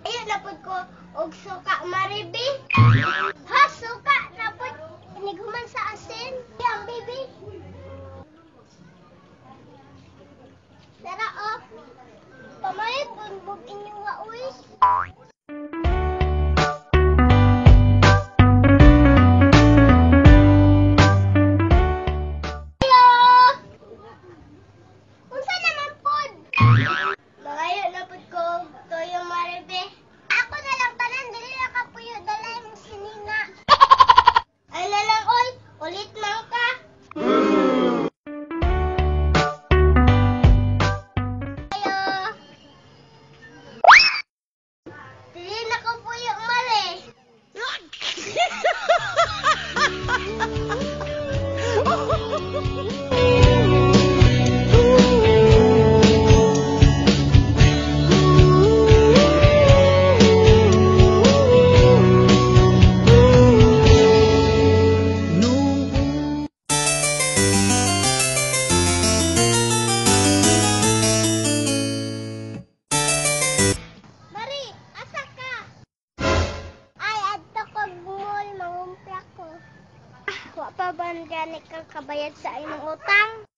Ayaw na pud ko og suka, Mariby. Ha, suka na pud inighuman sa asin. Yang baby. Tara oh. Pamalit bumbog inyo wa uy. Hello. Unsa naman pod? Magayo na pod ko og toyo, Maribe. Ako na lang tanan, dili na ka puyo, dalay mo sinina. Ay na lang oy, ulit man ka. Ayo. Dili na ko puyo, Mare. Mari, asa ka? Ay, adto ko mall, mangumpra ko. Ah, wa pa ba gani kang kabayad sa imong utang?